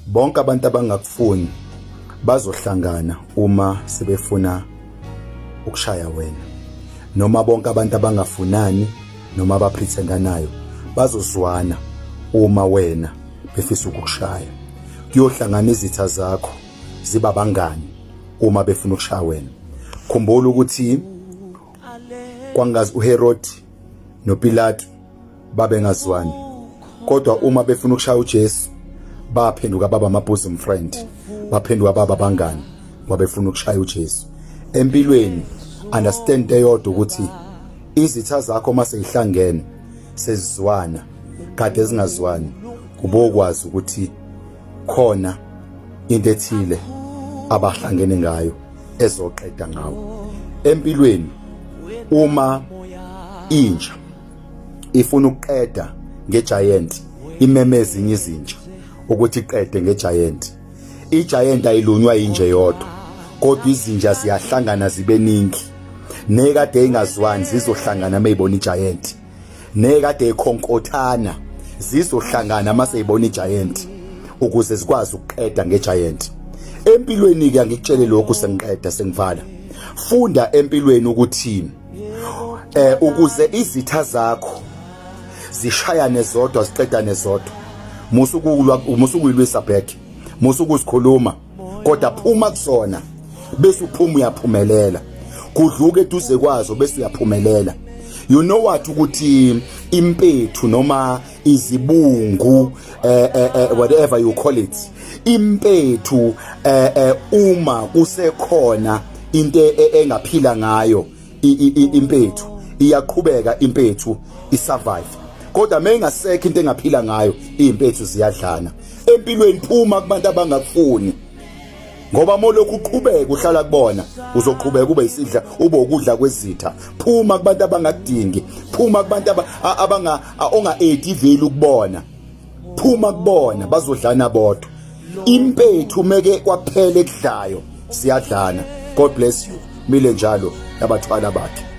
Bonke abantu abangakufuni bazohlangana uma sebefuna ukushaya wena, noma bonke abantu abangafunani noma abapretendanayo bazozwana uma wena befisa ukukushaya. Kuyohlangana izitha zakho ziba bangani uma befuna ukushaya wena. Khumbula ukuthi kwangazi uHerod noPilato babengazwani, kodwa uma befuna ukushaya uJesu baphenduka baba ama-bosom friend, baphenduka baba abangani ngoba befuna ukushaya uJesu. Empilweni understand eyodwa ukuthi izitha zakho uma seyihlangene sezizwana kade zingazwani, ubokwazi ukuthi khona into ethile abahlangene ngayo ezoqeda ngawo. Empilweni uma inja ifuna ukuqeda ngegiant, imeme ezinye izinja ukuthi iqede ngegiant. Igiant ayilunywa inje yodwa, kodwa izinja ziyahlangana zibe ningi. Nekade ingazwani zizohlangana mayibona igiant, nekade ikhonkothana zizohlangana mase ibona igiant ukuze zikwazi ukuqeda ngegiant. Empilweni ke angikutshele lokhu, sengiqeda sengivala. Funda empilweni ukuthi ukuze izitha zakho zishayane zodwa ziqedane zodwa, musa ukulwa, musa ukuyilwisa back, musa ukuzikhuluma, kodwa phuma kuzona bese uphuma uyaphumelela. Kudluke eduze kwazo bese uyaphumelela. You know what, ukuthi impethu noma izibungu, whatever you call it, impethu, uma kusekhona into engaphila ngayo impethu, iyaqhubeka impethu isurvive, kodwa mayingasekho into engaphila ngayo impethu, ziyadlana. Empilweni phuma kubantu abangakufuni, ngoba molokhu uqhubeka uhlala kubona uzoqhubeka ube isidla, ube ukudla kwezitha. Phuma kubantu abangakudingi, phuma kubantu abanga onga add value kubona, phuma kubona, bazodlana bodwa. Impethu meke kwaphela ekudlayo siyadlana. God bless you. Mile njalo nabathwala bakhe.